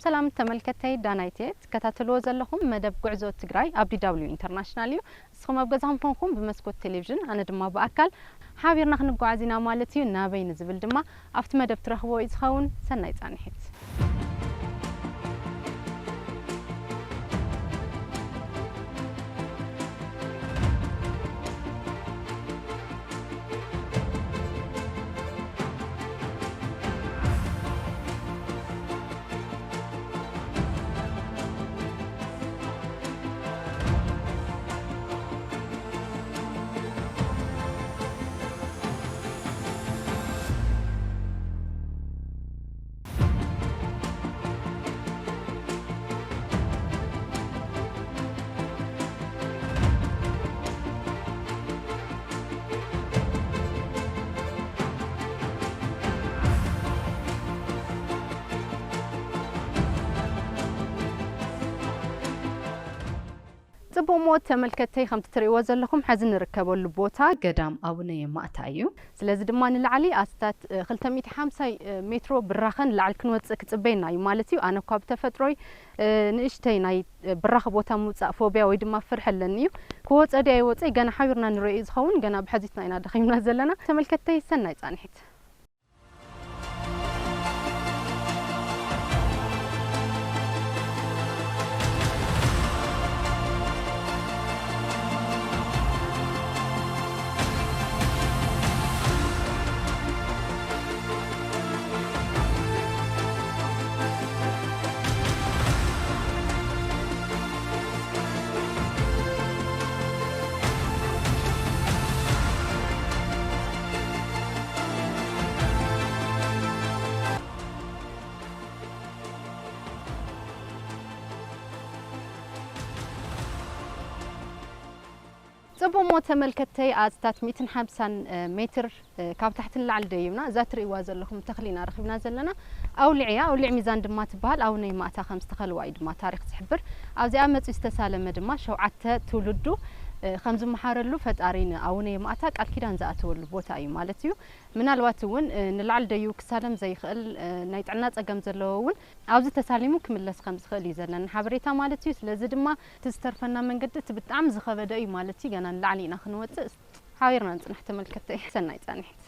ሰላም ተመልከተይ፣ ዳናይት እየ። ትከታተልዎ ዘለኹም መደብ ጉዕዞ ትግራይ ኣብ ዲ ደብሊው ኢንተርናሽናል እዩ። ንስኹም ኣብ ገዛኹም ኮንኩም ብመስኮት ቴሌቪዥን፣ ኣነ ድማ ብኣካል ሓቢርና ክንጓዓዝ ኢና ማለት እዩ። ናበይ ንዝብል ድማ ኣብቲ መደብ ትረኽብዎ እዩ ዝኸውን። ሰናይ ጻንሒት። ጽቡቕ ሞ ተመልከተይ፣ ከምቲ ትርእይዎ ዘለኹም፣ ሕዚ ንርከበሉ ቦታ ገዳም ኣቡነ የማእታ እዩ። ስለዚ ድማ ንላዕሊ ኣስታት፣ እ፣ ክልተ ሚእቲ ሓምሳ፣ እ፣ ሜትሮ ብራኸ ንላዕሊ ክንወጽእ ክጽበየና እዩ ማለት እዩ። ኣነ እኳ ብተፈጥሮይ፣ እ፣ ንእሽተይ ናይ፣ እ፣ ብራኸ ቦታ ምውጻእ ፎብያ ወይ ድማ ፍርሒ ኣለኒ እዩ። ክወጸ ድየ ኣይወጸይ ገና ሓቢርና ንርእዮ እዩ ዝኸውን። ገና ብሕዚትና ኢና ደኺምና ዘለና። ተመልከተይ፣ ሰናይ ጻንሒት። ጽቡቕ ሞ ተመልከተይ፣ ኣስታት ሚእትን ሓምሳን ሜትር፣ እ፣ ካብ ታሕቲ ንላዕሊ ደይብና። እዛ ትርእይዋ ዘለኹም ተኽሊ ኢና ረኺብና ዘለና። ኣውሊዕ እያ፣ ኣውሊዕ ሚዛን ድማ ትበሃል። ኣቡነ ይማእታ ከም ዝተኸልዋ እዩ ድማ ታሪኽ ዝሕብር። ኣብዚኣ መጺኡ ዝተሳለመ ድማ ሸውዓተ ትውልዱ፣ እ፣ ከም ዝመሓረሉ ፈጣሪ ንኣቡነ ይማእታ ቃል ኪዳን ዝኣተወሉ ቦታ እዩ ማለት እዩ። ምናልባት እውን፣ እ፣ ንላዕሊ ደይቡ ክሳለም ዘይኽእል፣ እ፣ ናይ ጥዕና ጸገም ዘለዎ እውን ኣብዚ ተሳሊሙ ክምለስ ከም ዝኽእል እዩ ዘለና ሓበሬታ ማለት እዩ። ስለዚ ድማ እቲ ዝተርፈና መንገዲ እቲ ብጣዕሚ ዝኸበደ እዩ ማለት እዩ። ገና ንላዕሊ ኢና ክንወጽእ። ሓቢርና ንጽናሕ ተመልከተይ። ሰናይ ጻንሒት።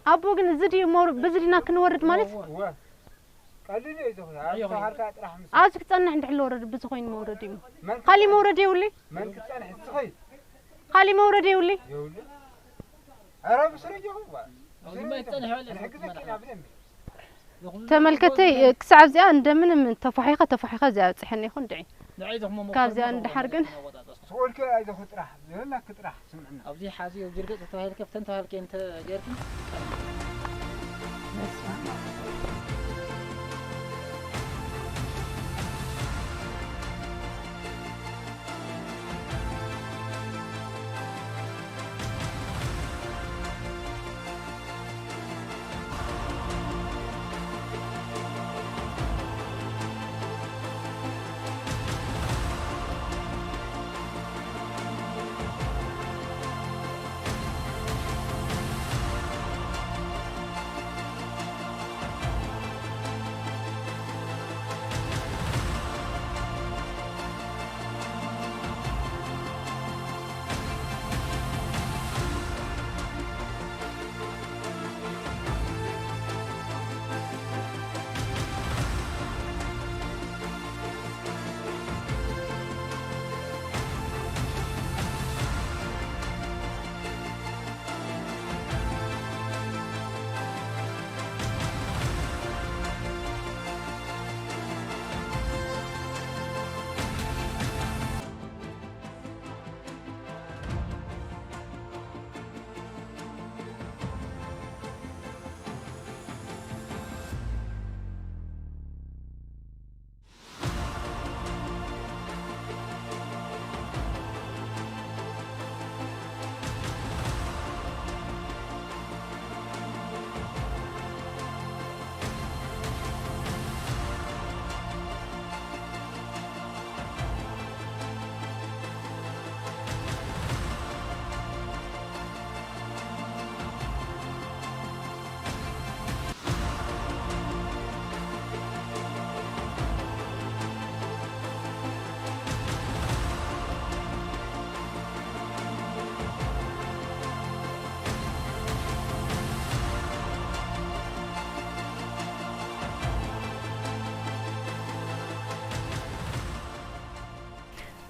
ኣቦ ግን እዚ ድዩ መውር-፣ በዚ ዲና ክንወርድ ማለት? እወ። ቀሊል እዩ ዝኾነ። ኣብ ተዋሃልካ ጥራሕ ምስ ኣብዚ ክጸንሕ እንድሕር ለወረድ ብዚ ኮይኑ መውረድ እዩ። መን ካሊእ መውረድ የብሉይ? መን ክጸንሕ ዝኽእል? ካሊእ መውረድ የብሉይ? የብሉ። ኧረ ብስሩ ይኹን ባ። ኣብዚ ማይ ጸንሕ በለ። ክንሕግዘኪ ኢና ብደንብ። ተመልከተይ፣ ክሳዕ ኣብዚኣ እንደምንም ተፋሒኻ፣ ተፋሒኻ እዚኣ ኣብጽሐኒ ይኹን ድዒ። ንዓይ ዝኾነ ካብዚኣ መውረድ እንዳሓር ግን ተወጣጣስ። ስቑልከ ኣይዞኹ ጥራሕ፣ ዘለናክ ጥራሕ ስምዕና። ኣብዚ ሓዚ፣ ኣብዚ ርገጽ ተባሂልከ፣ ብተን ተባሂልከ እንተ ጌርኪ፣ በስመ ኣብ።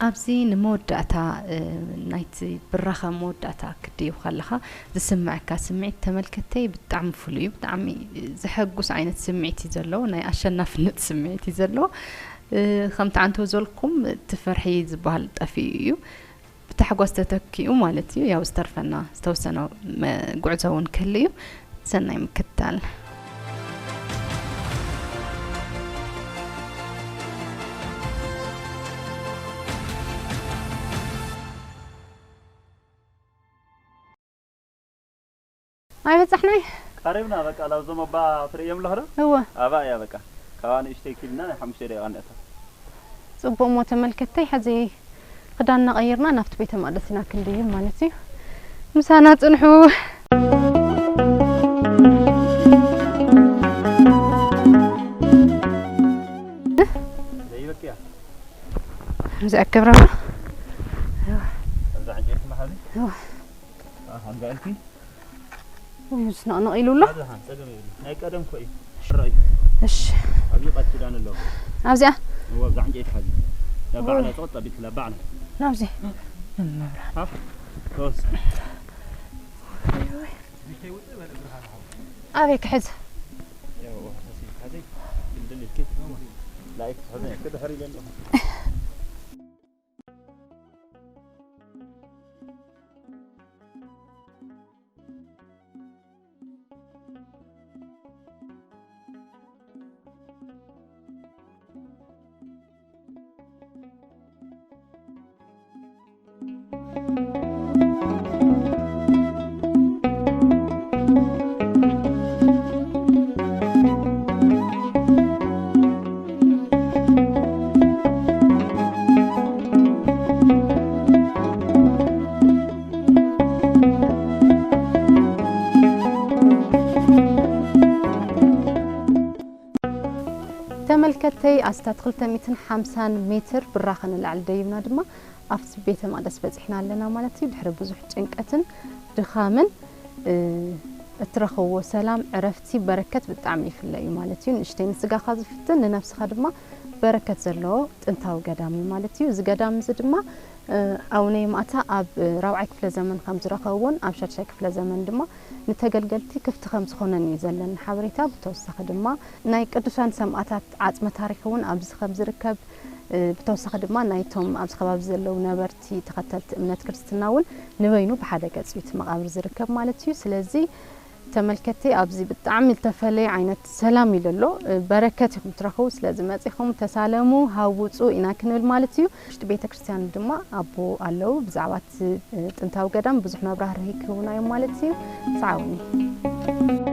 ኣብዚ ንመወዳእታ፣ እ፣ ናይቲ ብራኸ መወዳእታ ክትድይብ ከለኻ ዝስምዐካ ስምዒት ተመልከተይ ብጣዕሚ ፍሉይ እዩ። ብጣዕሚ ዘሐጉስ ዓይነት ስምዒት እዩ ዘለዎ። ናይ ኣሸናፍነት ስምዒት እዩ ዘለዎ። እ፣ ከምቲ ዓንተው ዘልኩም እቲ ፍርሒ ዝበሃል ጠፊኡ እዩ። ብታሕጓስ ተተኪኡ ማለት እዩ። ያው ዝተርፈና ዝተወሰነ መ-፣ ጉዕዞ እውን ክህሉ እዩ። ሰናይ ምክትታል። ኣይበጻሕናይ። ቀሪብና በቃ፣ ላብዞም ኣባ ትርእዮም ኣለኹ ዶ? እወ። ኣባ እያ በቃ። ካብኣ ንእሽተይ ኪድና ናይ ሓሙሽተ ደቂቓ ንእቶ። ጽቡቕ እሞ ተመልከትተይ፣ ሕዚ ክዳንና ቀይርና ናብቲ ቤተ መቕደስ ኢና ክንድይብ ማለት እዩ። ምሳና ጽንሑ። ዘይበቅያ። እዚኣ ክብረማ። እዛ ዕንጨይቲ መሓዚ። እዋ። ኣሃ፣ እዛ ኢልኪ? ውይ፣ ዝነቕነቕ ኢሉ ኣሎ። ኣብዚ ሓን ጸገም የብሉ። ናይ ቀደም እኮ እዩ። ሽራይ። እሺ። ኣብዚ ቃል ኪዳን ኣሎ። ኣብዚኣ? እዋ፣ ኣብዛ ዕንጨይቲ ሓዚ። ያ ባዕላ ወይ። ጸቕጥ ኣቢልክላ፣ ባዕላ። ናብዚ። መብራት። ሃ? ተወስ። ኣበይ ክሕዝ? ያው፣ ተወስ፣ ሓዚ። ድልድል ኢልኪ። ላይክ ትሕዚ፣ ክድሕር ኢለ ኣለኹ። ተመልከተይ፣ ኣስታት ክልተ ሚእትን ሓምሳን ሜትር ብራኸ ንላዕሊ ደይብና ድማ ኣብቲ ቤተ መቕደስ በጺሕና ኣለና ማለት እዩ። ድሕሪ ብዙሕ ጭንቀትን ድኻምን፣ እ፣ እትረኽብዎ ሰላም፣ ዕረፍቲ፣ በረከት ብጣዕሚ ይፍለ እዩ ማለት እዩ። ንእሽተይ ንስጋኻ ዝፍትን ንነፍስኻ ድማ በረከት ዘለዎ ጥንታዊ ገዳም እዩ ማለት እዩ። እዚ ገዳም እዚ ድማ ኣቡነ ይማእታ ኣብ ራብዓይ ክፍለ ዘመን ከም ዝረኸብዎን ኣብ ሻድሻይ ክፍለ ዘመን ድማ ንተገልገልቲ ክፍቲ ከም ዝኾነን እዩ ዘለኒ ሓበሬታ። ብተወሳኺ ድማ ናይ ቅዱሳን ሰማእታት ዓጽመ ታሪኽ እውን ኣብዚ ከም ዝርከብ፣ ብተወሳኺ ድማ ናይቶም ኣብዚ ከባቢ ዘለዉ ነበርቲ ተኸተልቲ እምነት ክርስትና እውን ንበይኑ ብሓደ ገጽ እዩ እቲ መቓብር ዝርከብ ማለት እዩ። ስለዚ ተመልከቲ ኣብዚ ብጣዕሚ ዝተፈለየ ዓይነት ሰላም እዩ ዘሎ። በረከት ኢኹም ትረኽቡ። ስለዚ መጺኹም ተሳለሙ፣ ሃው ውጹ ኢና ክንብል ማለት እዩ። ውሽጢ ቤተ ክርስቲያን ድማ ኣቦ ኣለዉ። ብዛዕባ እቲ ጥንታዊ ገዳም ብዙሕ መብራህርሂ ክህቡና እዮም ማለት እዩ። ሰዓቡኒ።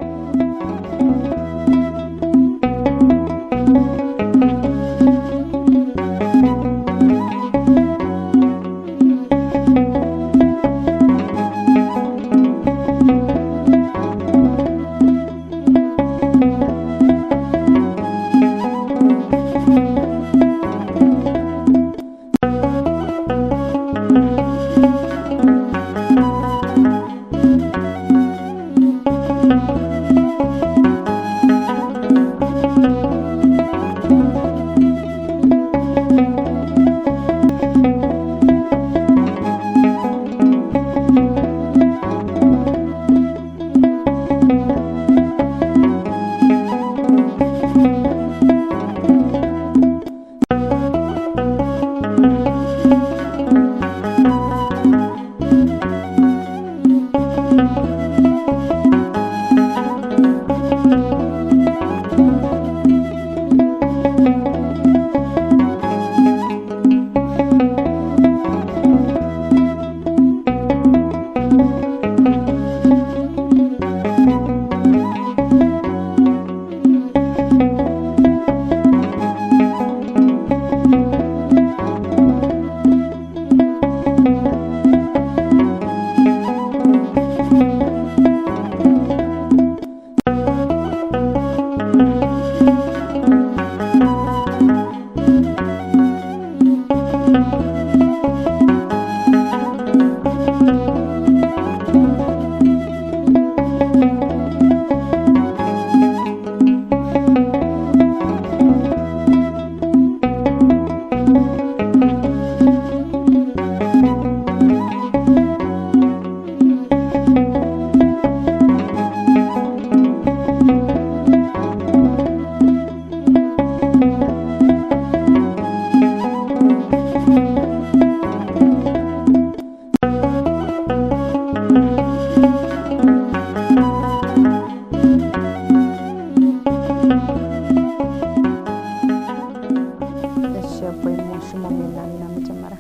እሺ ኣቦይ፣ እሞ ሽሞም የላልና መጀመርያ።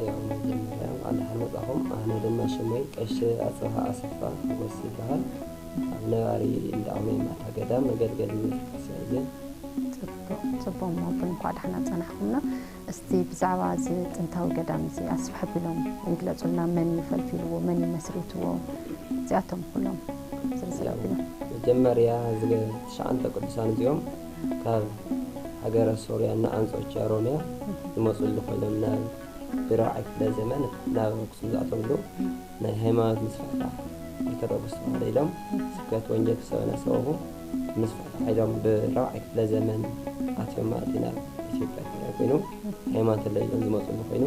ያው መጀመርያ እንኳን ደሓን መጻኹም። ኣነ ድማ ሽመይ ቀሺ ኣጽብሃ ኣሰፋ ሓጎስ ይበሃል። ኣብ ነባሪ እንዳ ኣቡነ ይማእታ ገዳም መገልገሊ ቤተክርስትያን እየ። ጽቡቕ፣ ጽቡቕ እሞ ኣቦይ፣ እንኳዕ ደሓና ጸናሕኩምና። እስቲ ብዛዕባ እዚ ጥንታዊ ገዳም እዚ ኣስፍሕ ኣቢሎም ይግለጹልና። መን እዩ ፈልፊልዎ? መን እዩ መስሪትዎ? እዚኣቶም ኩሎም ዝርዝር ያው ኣቢሎም። መጀመርያ ዝገ-፣ ትሽዓንተ ቅዱሳን እዚኦም ካብ ሃገረ ሶርያ እና ኣንጾኪያ ሮምያ ዝመጹሉ ኮይኖም ናብ ብራብዓይ ክፍለ ዘመን ናብ ኣክሱም ዝኣተውሉ ናይ ሃይማኖት ምስፋሕፋሕ ኦርቶዶክስ ተዋህዶ ኢሎም ስብከት ወንጌል ክሰበና ሰበኹ። ምስፋሕፋሕ ኢሎም ብራብዓይ ክፍለ ዘመን ኣትዮም ማለት እዩ ናብ ኢትዮጵያ ትግራይ ኮይኑ ሃይማኖት ኣለይ ኢሎም ዝመፅሉ ኮይኑ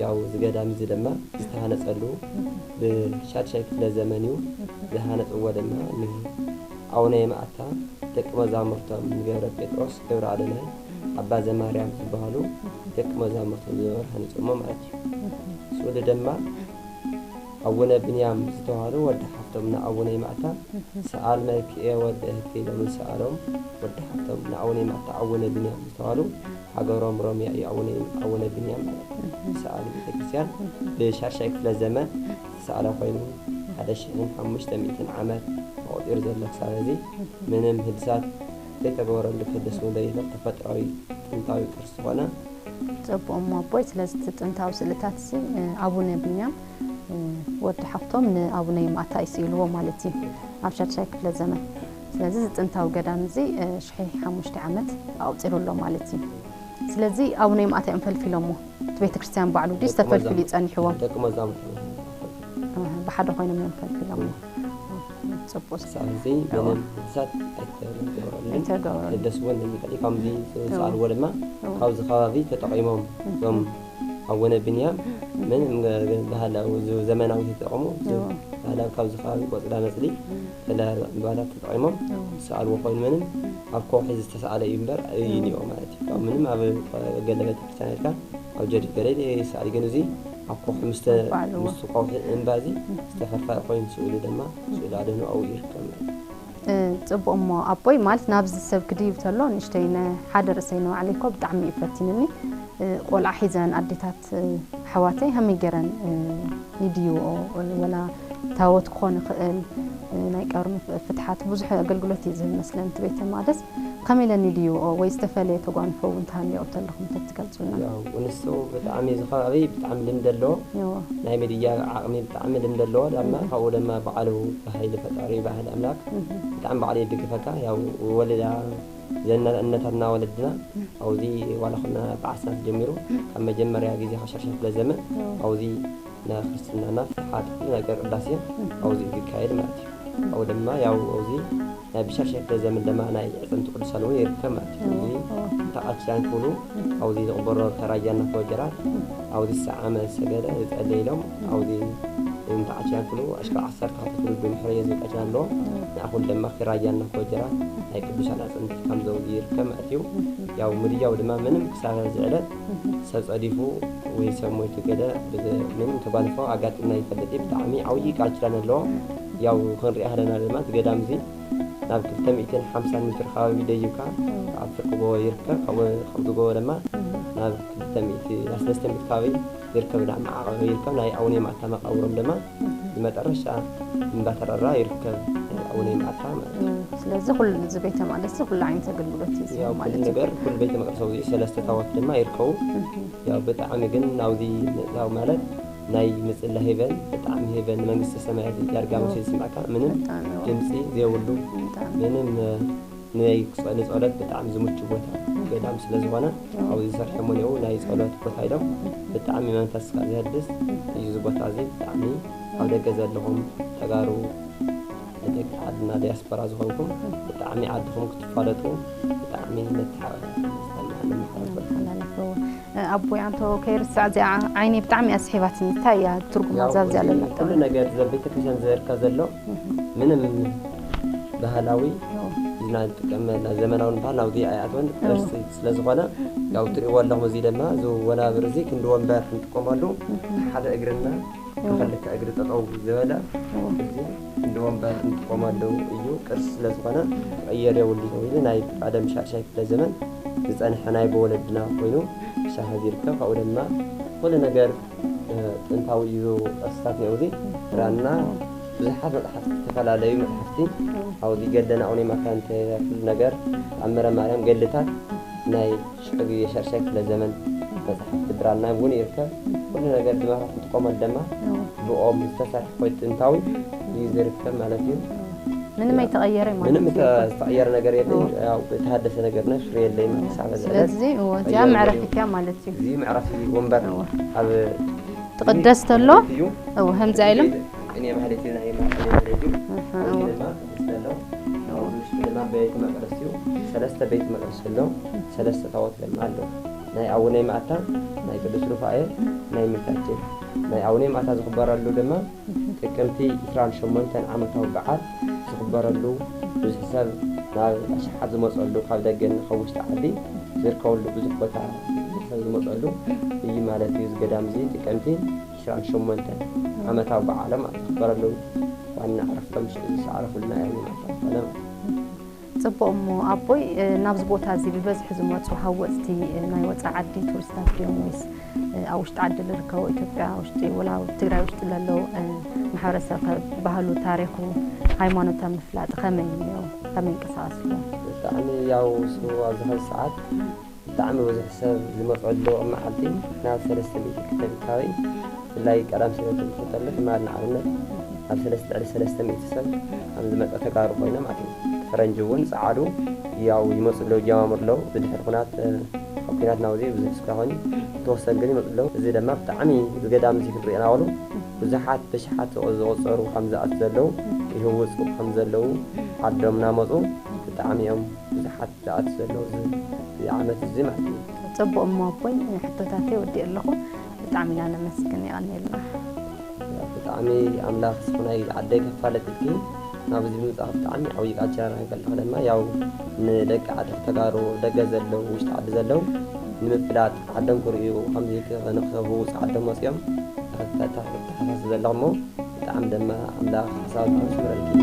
ያው እዚ ገዳም እዚ ድማ ዝተሃነፀሉ ብሻድሻይ ክፍለ ዘመን እዩ። ዝሃነፅዎ ድማ ንኣቡነ የማእታ ደቂ መዛሙርቶም ንገብረ ጴጥሮስ፣ ገብረ ኣዶናይ፣ ኣባ ዘማርያም ዝበሃሉ ደቂ መዛሙርቶም ዝነበሩ ሃኒፆሞ ማለት እዩ። ስኡሊ ድማ ኣቡነ ብንያም ዝተባህሉ ወዲ ሓፍቶም ንኣቡነ ይማእታ ሰኣል መልክኤ ወደ እህቴ ኢሎም ዝሰኣሎም ወዲ ሓፍቶም ንኣቡነ ይማእታ ኣቡነ ብንያም ዝተባህሉ ሃገሮም ሮምያ እዩ። ኣቡነ፣ ኣቡነ ብንያም ማለት እዩ። ሰኣል ቤተክርስትያን ብሻድሻይ ክፍለ ዘመን ዝተሰኣለ ኮይኑ ሓደ ሽሕን ሓሙሽተ ሚእትን ዓመት ተቖፂሩ ዘሎ ክሳብ ሕዚ ምንም ህድሳት ዘይተገበረሉ ክህደስ እውን ዘይኽእል ተፈጥሯዊ ጥንታዊ ቅርሲ ዝኾነ። ጽቡቕ እሞ ኣቦይ፣ ስለዚ እቲ ጥንታዊ ስእልታት እዚ፣ እ፣ ኣቡነ ቢንያም፣ እ፣ ወዲ ሓፍቶም ንኣቡነ ይማእታ እዩ ስኢልዎ ማለት እዩ፣ ኣብ ሻድሻይ ክፍለ ዘመን። ስለዚ እዚ ጥንታዊ ገዳም እዚ፣ እ፣ ሽሕ ሓሙሽተ ዓመት ኣቑጺሩ ኣሎ ማለት እዩ። ስለዚ ኣቡነ ይማእታ እዮም ፈልፊሎሞ። እቲ ቤተክርስትያን ባዕሉ ድዩ ደቂ ተፈልፊሉ መዛሙርቱ፣ ጸኒሕዎም? ደቂ መዛሙርቱ እዮም ፈልፊሎም። እ፣ ብሓደ ኮይኖም እዮም ፈልፊሎሞ። እ። ጽቡቅ። ሳዕዚ ምንም እሳት ኣይተገበረሉን። ኣይተገበረሉን። ደስ እውን ይኽእል እዩ። ከምዚ ዝሰኣልዎ ድማ ካብዚ ከባቢ ተጠቒሞም እዞም ኣወነ ብንያም ምንም ባህላዊ ዘመናዊ ተጠቐሙ። ባህላዊ ካብዚ ከባቢ ቆፅላ መፅሊ ተለ ዕምባባታት ተጠቒሞም ዝሰኣልዎ ኮይኑ ምንም ኣብ ከውሒ ዝተሰኣለ እዩ እምበር እዩ እኒኦ ማለት እዩ። ካብ ምንም ኣብ ገለ ቤተክርስትያን ኢልካ ኣብ ጀዲድ ገለ ይሰኣል ግን እዚ ኣብ ከውሒ ምስተ ባዕሉ። ምስ ከውሒ እምባ እዚ ዝተፈልፈለ ኮይኑ ስእሉ ድማ ስእሉ ኣድህኖ ኣብኡ ይርከብ ማለት እዩ። ጽቡቅ። እሞ ኣቦይ ማለት ናብዚ ሰብ ክድይብ ተሎ ንእሽተይ ሓደ ርእሰይ ንባዕለይ እኮ ብጣዕሚ እዩ ፈቲንኒ። ቆልዓ ሒዘን ኣዴታት ኣሕዋተይ ከመይ ገይረን ይድይብኦ? ወላ ታቦት ክኾን ይኽእል፣ ናይ ቀብሪ ፍትሓት ብዙሕ ኣገልግሎት እዩ ዝህብ መስለን እቲ ቤተ መቅደስ። ከመይ ኢለን ይድይብኦ ወይ ዝተፈለየ ተጓንፎ እውን ተሃልዮ ተለኹም ተትገልጹልና? ያው ንሱ ብጣዕሚ እዚ ከባቢ ብጣዕሚ ልምዲ ኣለዎ። ናይ ምድያብ ዓቕሚ ብጣዕሚ ልምዲ ኣለዎ። ድማ ካብኡ ድማ ባዕሉ ብሃይሊ ፈጣሪ ባህል ኣምላክ ብጣዕሚ ባዕሉ ይድግፈካ። ያው ወለዳ ዘና እነታትና ወለድና ኣብዚ ዋላ ኩና በዓስና ተጀሚሩ ካብ መጀመርያ ግዜ ካብ ሻድሻይ ክፍለ ዘመን ኣብዚ ናይ ክርስትናና ፍትሓት ኩሉ ነገር ቅዳሴ ኣብዚ እዩ ዝካየድ ማለት እዩ። ካብኡ ድማ ያው ኣብዚ ናይ ብሻድሻይ ክፍለ ዘመን ድማ ናይ ኣዕፅምቲ ቅዱሳን እውን ይርከብ ማለት እዩ። እዚ እንታይ ቃል ኪዳን ክብሉ ኣብዚ ዝቕበሮ ተራያ እናተወጀራ ኣብዚ ሰዓመ ሰገደ ዝፀለይ ኢሎም ኣብዚ እንታይ ቃል ኪዳን ክብሉ ኣሽከር ዓሰርተ ክልተ ትውልዱ ምሕረየ ዝብል ቃል ኪዳን ኣለዎ። ንኣኹል ድማ ኪራያ እናተወጀራ ናይ ቅዱሳን ኣዕፅምቲ ከም ዘውዲ ይርከብ ማለት እዩ። ያው ምድያው ድማ ምንም ክሳብ ዝዕለት ሰብ ፀዲፉ ወይ ሰብ ሞይቱ ገለ ምንም ተጓንፎ ኣጋጢምና ይፈልጥ እዩ። ብጣዕሚ ዓብዪ ቃል ኪዳን ኣለዎ። ያው ክንሪኣ ከለና ድማ እቲ ገዳም እዚ ናብ ክልተ ሚእትን ሓምሳን ሜትር ከባቢ ደይብካ ኣብ ፍርቂ ጎቦ ይርከብ። ካብኡ ካብዚ ጎቦ ድማ ናብ ክልተ ሚእቲ ናብ ሰለስተ ሚእቲ ከባቢ ይርከብ። ናብ መዓቐቢ ይርከብ። ናይ ኣቡነ ማታ መቃብሮም ድማ ዝመጠረሻ እምባ ተራራ ይርከብ። ናይ ኣቡነ ማታ ማለት እዩ። ስለዚ ኩሉ እዚ ቤተ መቅደስ ኩሉ ዓይነት ኣገልግሎት እዩ ዝህብ ያው ኩሉ ማለት እዩ። ነገር ኩሉ ቤተ መቅደስ ኣብዚ ሰለስተ ታቦት ድማ ይርከቡ። ያው ብጣዕሚ ግን ናብዚ ምእታው ማለት ናይ ምጽላ ሄቨን ብጣዕሚ ሄቨን ንመንግስተ ሰማያት ዳርጋ መሲሉ ዝስምዓካ ምንም ብጣዕሚ ድምፂ ዘይብሉ ብጣዕሚ ምንም ናይ ንፀሎት ብጣዕሚ ዝምቹ ቦታ ገዳም ስለ ዝኾነ ኣብዚ ዝሰርሐ ሙኒው ናይ ፀሎት ቦታ ኢሎም ብጣዕሚ መንፈስካ ዘህድስ እዩ። እዚ ቦታ እዚ ብጣዕሚ ኣብ ደገ ዘለኹም ተጋሩ ደቂ ዓድና ዲያስፖራ ዝኾንኩም ብጣዕሚ ዓድኹም ክትፋለጡ ብጣዕሚ ንመሓላለፎ ኣቦይ ኣንቶ ከይርስዕ እዚኣ ዓይነይ ብጣዕሚ ኣስሒባትኒ። እንታይ እያ ትርጉማ ያው እዛ ኣብዚኣ እዚ ለላ ኩሉ ነገር ዘብ ቤተክርስትያን ዘርካ ዘሎ ምንም ባህላዊ ኢልና ንጥቀመላ ዘመናዊ ባህል ናብዚ ኣይኣትወን። ቅርሲ ስለ ዝኾነ ያው ትሪእዎ ኣለኹም። እዚ ድማ እዚ ወናብር እዚ ክንዲ ወንበር ክንጥቀመሉ ሓደ እግርና ብክልተ እግሪ ጠጠው ዝበለ እዚ ክንዲ ወንበር እንጥቀመሉ እዩ። ቅርሲ ስለ ዝኾነ ክቕየር የብሉ ተባሂሉ ናይ ቀደም ሻድሻይ ክፍለ ዘመን ዝፀንሐ ናይ ብወለድና ኮይኑ ሻሂ ዝርከብ ካብኡ ድማ ኩሉ ነገር ጥንታዊ እዩ። ቅርስታት ነውዚ ብራና ብዙሓት መፅሓፍቲ ዝተፈላለዩ መፅሓፍቲ ኣብዚ ገለና ኣውኔ ማካንተ ኩሉ ነገር ኣመረ ማርያም ገድልታት ናይ ሽዕብ የሻርሻይ ክፍለ ዘመን መፅሓፍቲ ብራና እውን ይርከብ። ኩሉ ነገር ድማታት ንጥቀመሉ ድማ ብኦም ዝተሰርሐ ኮይኑ ጥንታዊ እዩ ዝርከብ ማለት እዩ። ምንም ኣይተቐየረ ማለት ምንም እዩ። እተ- ዝተቐየረ ነገር የለ። ያው የተሃደሰ ነገር ነ ሽር የለይ ማለት ሳበ ስለዚ እዎ፣ እዚኣ እዚኣ መዕረፊት እያ ማለት እዩ። እዚ መዕረፊ ወንበር እዎ። ኣብ ትቕደስ ተሎ እዩ። እዎ፣ ከምዚ ኢሎም ቅኔ ማህሌት ናይ ማህሌት እዩ። እህ፣ ኣብዚ እዎ። ድማ ቅድስቲ ኣሎ። ኣብዚ ውሽጢ ድማ ቤተ መቅደስ እዩ። ሰለስተ ቤተ መቅደስ ኣሎ። ሰለስተ ታቦት ድማ ኣሎ። ናይ ኣቡነ ማታ፣ ናይ ቅዱስ ሩፋኤል፣ ናይ ሚካኤል። ናይ ኣቡነ ማታ ዝኽበረሉ ድማ ጥቅምቲ ዕስራን ሸሞንተን ዓመታዊ በዓል ዝኽበረሉ ብዙሕ ሰብ ናብ ኣሽሓት ዝመፀሉ ካብ ደገን ካብ ውሽጢ ዓዲ ዝርከበሉ ብዙሕ ቦታ ብዙሕ ሰብ ዝመፀሉ እዩ ማለት እዩ። እዚ ገዳም እዚ ጥቅምቲ ዕስራን ሸሞንተን ዓመታዊ በዓሎም ኣብ ዝኽበረሉ ዋና ዕረፍቶም ሽዑ ዝሰዓረፉልና እዮም ማለት ዝኾነ ማለት እዩ። ጽቡቕ። እሞ ኣቦይ፣ እ፣ ናብዚ ቦታ እዚ ብበዝሒ ዝመጹ ሃወጽቲ፣ እ፣ ናይ ወጻኢ ዓዲ ቱሪስታት ድዮም ወይስ፣ እ፣ ኣብ ውሽጢ ዓዲ ዝርከቡ ኢትዮጵያ ውሽጢ ወላ ኣብ ትግራይ ውሽጢ ዘለዉ፣ እ፣ ማሕበረሰብ ከ ባህሉ፣ ታሪኹ፣ ሃይማኖት ኣብ ምፍላጥ ከመይ እዩ? ከመይ ይንቀሳቐስ ኣሎ? ብጣዕሚ ያው እሱ ኣብዚ ሐዚ ሰዓት ብጣዕሚ ብዙሕ ሰብ ዝመፀሉ መዓልቲ ናብ ሰለስተ ሚእቲ ክልተ ከባቢ ብፍላይ ቀዳም ሰንበት እንትፈልጠሉ ትማል ንኣብነት ኣብ ሰለስተ ልዕሊ ሰለስተ ሚእቲ ሰብ ከም ዝመፀ ተጋሩ ኮይኖም ማለት እዩ። ፈረንጂ እውን ፀዓዱ ያው ይመፁ ኣለዉ ይጀማምሩ ኣለዉ። ብድሕሪ ኩናት እ፣ ካብ ኩናት ናውዚ ብዙሕ ስጋ ኮይኑ እቲ ወሰን ግን ይመፁ ኣለዉ። እዚ ድማ ብጣዕሚ እዚ ገዳም እዚ ክንሪኦ እናበሉ ብዙሓት ብሽሓት ዝቑ- ዝቑፀሩ ከም ዝኣቱ ዘለዉ፣ ይህውፁ ከም ዘለዉ፣ ዓዶም እናመፁ ብጣዕሚ እዮም ብዙሓት ዝኣቱ ዘለዉ እዚ፣ እዚ ዓመት እዚ ማለት እዩ። ጽቡቕ እሞ ኣቦይ፣ ሕቶታተይ ወዲእ ኣለኹ። ብጣዕሚ ኢና ነመስግን፣ የቐንየልና። ብጣዕሚ ኣምላኽ ስኹናይ ዓደይ ከፋለጥልኪ ናብዚ ምምጻእ ብጣዕሚ ዓብዪ ቃል ቻራ ይፈልጥ ከለና ያው ንደቂ ዓዲ ተጋሩ ደገ ዘለዉ ውሽጢ ዓዲ ዘለዉ ንምፍላጥ ዓዶም ክርእዩ ከምዚ ንክህውፅ ዓዶም መፅኦም ተሓሳስ ዘለኹ እሞ ብጣዕሚ ደማ ኣምላኽ ሓሳብ ስምረልኪ።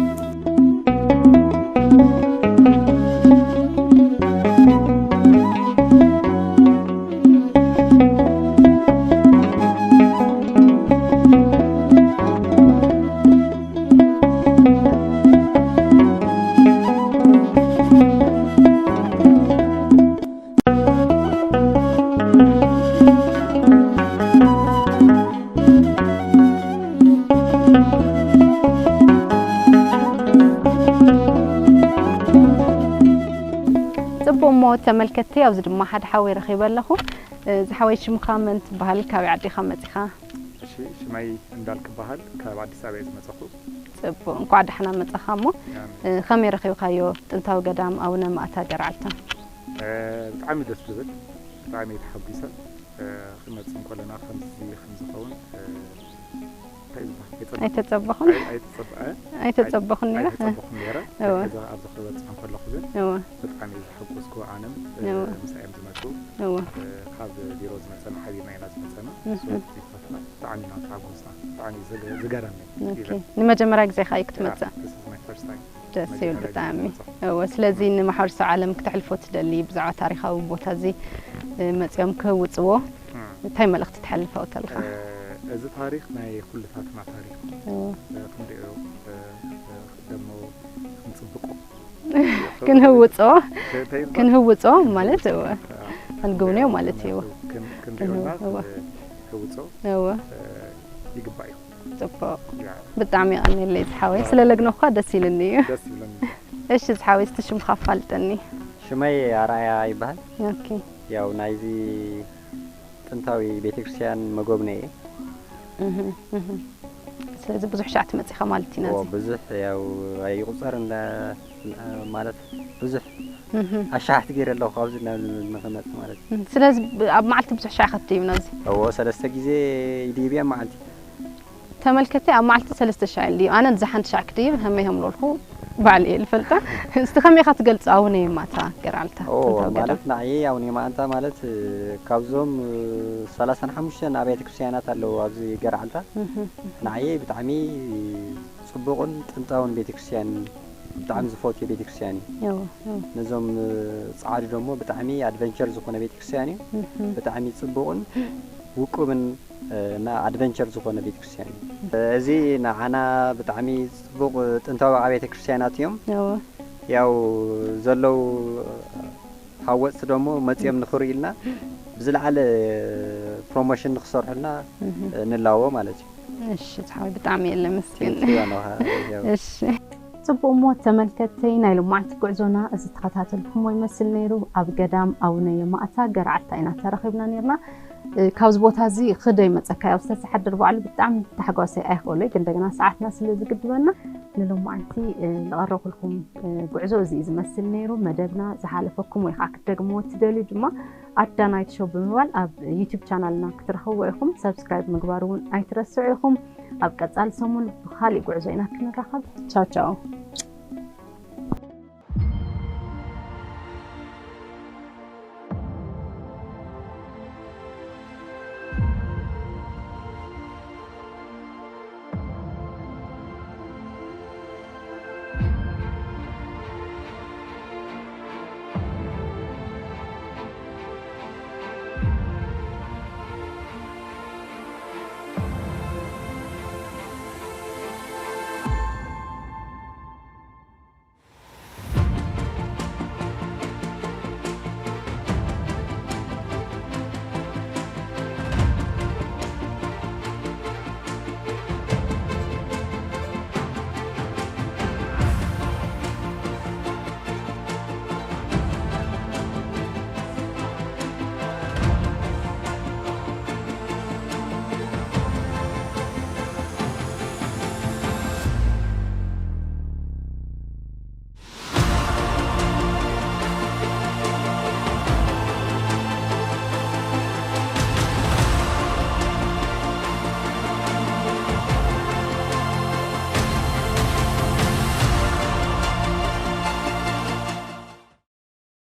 ጽቡቕ እሞ ተመልከትቲ፣ ኣብዚ ድማ ሓደ ሓወይ ረኺበ ኣለኹ። እዚ ሓወይ ሽምኻ መን ትበሃል? ካበይ ዓዲ ኢኻ መጺኻ? እሺ፣ ሽመይ እንዳልክ ይበሃል። ካብ ኣዲስ ኣበባ እየ ዝመጸኹ። ጽቡቕ፣ እንኳዕ ደሕና መጻኻ። እሞ፣ ኣሜን። እ፣ ከመይ ረኺብካዮ ጥንታዊ ገዳም ኣቡነ ማእታ ገርዓልታ? እ፣ ብጣዕሚ ደስ ዝብል፣ ብጣዕሚ ተሓጒሰ። እ፣ ክንመጽእ እንከለና ከምዚ ከም ዝኸውን፣ እ፣ እንታይ ዝበሃል? ኣይጸበኹን። ኣይተጸበኹን? ኣይ-፣ ኣይተጸበ-፣ እ? ኣይተጸበኹን ነይረ? ኣይተጸበኹን ነይረ። እወ። ሕዚ ኣብዚ ክበጽሕ እንከለኹ ግን እወ። ብጣዕሚ እየ ዝሓጎስኩ ኣነም፣ እ፣ እወ። ምሳይ እዮም ዝመጹ። እወ። እ፣ ካብ ቢሮ ዝመጸና ሓቢርና ኢና ዝመጸና። እህ። So፣ እቲ ፋትና ብጣዕሚ ኢና ዝተሓጎስና። ብጣዕሚ ዝገ-፣ ዝገረመ ኦኬ። ኢቨን። ንመጀመርያ ግዜ ኢኻ ክትመጽእ? Yeah, this is my first time። ደስ ይብል መጀመርያ ግዜ ብጣዕሚ። ዝመጽእ። እወ፣ ስለዚ ንማሕበረሰብ ዓለም ክተሕልፎ ትደሊ ብዛዕባ ታሪኻዊ ቦታ እዚ፣ እ፣ መጺኦም ክህውጽዎ እም። እንታይ መልእኽቲ ተሕልፍ ኣብኡ ተለኻ? እ፣ እዚ ታሪኽ ናይ ኩልታትና ታሪኽ እዩ። እወ። እ፣ ክንሪኦ፣ እ፣ እ፣ ደሞ ክንጽብቆ። ክንህውጾ፣ ከ-፣ ከ-፣ ክንህውጾ ማለት እወ። እ፣ ክንግብንዮ ማለት እዩ። ክን-፣ ክንሪኦና ክንህው-፣ እወ። ክንህውጾ፣ እወ። እ፣ ይግባእ እዩ። ጽቡቕ። ያ። ብጣዕሚ የቐንየለይ ዝሓወይ። ያ። ስለ ለግኖኻ ደስ ኢሉኒ እዩ። ደስ ይብለኒ። እሺ ዝሓወይ፣ እስቲ ሽምኻ ኣፋልጠኒ። ሽመይ ኣርኣያ ይበሃል። ኦኬ። ያው ናይዚ ጥንታዊ ቤተክርስትያን መጎብነየ። እህ፣ እህ። ስለዚ ብዙሕ ሻዕ ትመጺኻ ማለት ኢና እዎ፣ እዚ። ብዙሕ ያው ኣይቁጸርን ለ-፣ ማለት ብዙሕ እህ። ኣሻሓት ገይረ ኣለኹ ካብዚ ናብ ንኽመጽእ ማለት እዩ። እህ፣ ስለዚ ብ-፣ ኣብ መዓልቲ ብዙሕ ሻዕ ኢኻ ትድይብ ናብዚ? እዎ፣ ሰለስተ ግዜ ይድይብ እየ ኣብ መዓልቲ። ተመልከቲ ኣብ መዓልቲ ሰለስተ ሻዕ ኢሉ ድዩ? ኣነ ንዛ ሓንቲ ሻዕ ክድይብ ሃመይ ሃምሎልኩ ባዕሊ እየ ዝፈልጣ። እስቲ ከመይ ኢኻ ትገልጾ ኣቡነ የማእታ ገርዓልታ ኦ፣ ጥንታዊ ገዳም? ማለት ንዓየ ኣቡነ የማእታ ማለት፣ እ፣ ካብዞም፣ እ፣ ሰላሳን ሓሙሽተን ኣብያተ ክርስትያናት ኣለዉ ኣብዚ ገርዓልታ። እህ፣ እህ። ንዓየ ብጣዕሚ ጽቡቕን ጥንታውን ቤተክርስትያን፣ ብጣዕሚ ዝፈትዮ ቤተክርስትያን እዩ። እዎ፣ እዎ። ነዞም፣ እ፣ ጸዓዱ ደሞ ብጣዕሚ ኣድቨንቸር ዝኾነ ቤተክርስትያን እዩ። እህ። ብጣዕሚ ጽቡቕን ውቁብን እ፣ እና ኣድቨንቸር ዝኾነ ቤተክርስትያን እዩ። እዚ ንዓና ብጣዕሚ ጽቡቕ ጥንታዊ ኣብያተ ክርስትያናት እዮም። እወ። ያው ዘለዉ ሃወፅቲ ደሞ መፂኦም ንኽርእዩልና ብዝለዓለ ፕሮሞሽን ንኽሰርሑልና እህ። ንላቦ ማለት እዩ። እሺ፣ ዝሓወይ ብጣዕሚ እየ ለመስግን። Thank you፣ ኣነ ኸዓ፣ ያው እሺ። ጽቡቕ እሞ ተመልከትተይ ናይ ሎማዕንቲ ጉዕዞና እዚ ተኸታተልኩሞ ይመስል ነይሩ። ኣብ ገዳም ኣቡነ የማእታ ገርዓልታ ኢና ተራኺብና ነይርና። እ፣ ካብዚ ቦታ እዚ ክደ ይመጸካ ያው ዝተሰሓድር ባዕሉ ብጣዕሚ ተሓጓሰይ ኣይኽእሎ፣ ግን እንደገና ሰዓትና ስለ ዝግድበና ንሎማዕንቲ፣ እ፣ ዝቐረብኩልኩም፣ እ፣ ጉዕዞ እዚ እዩ ዝመስል ነይሩ። መደብና ዝሓለፈኩም ወይ ከዓ ክትደግምዎ እትደልዩ ድማ ኣዳ ናይት ሾው ብምባል ኣብ ዩቱብ ቻናልና ክትረኽብዎ ኢኹም። ሰብስክራይብ ምግባር እውን ኣይትረስዑ ኢኹም። ኣብ ቀጻሊ ሰሙን ብኻሊእ ጉዕዞ ኢና ክንራኸብ። ቻው ቻው።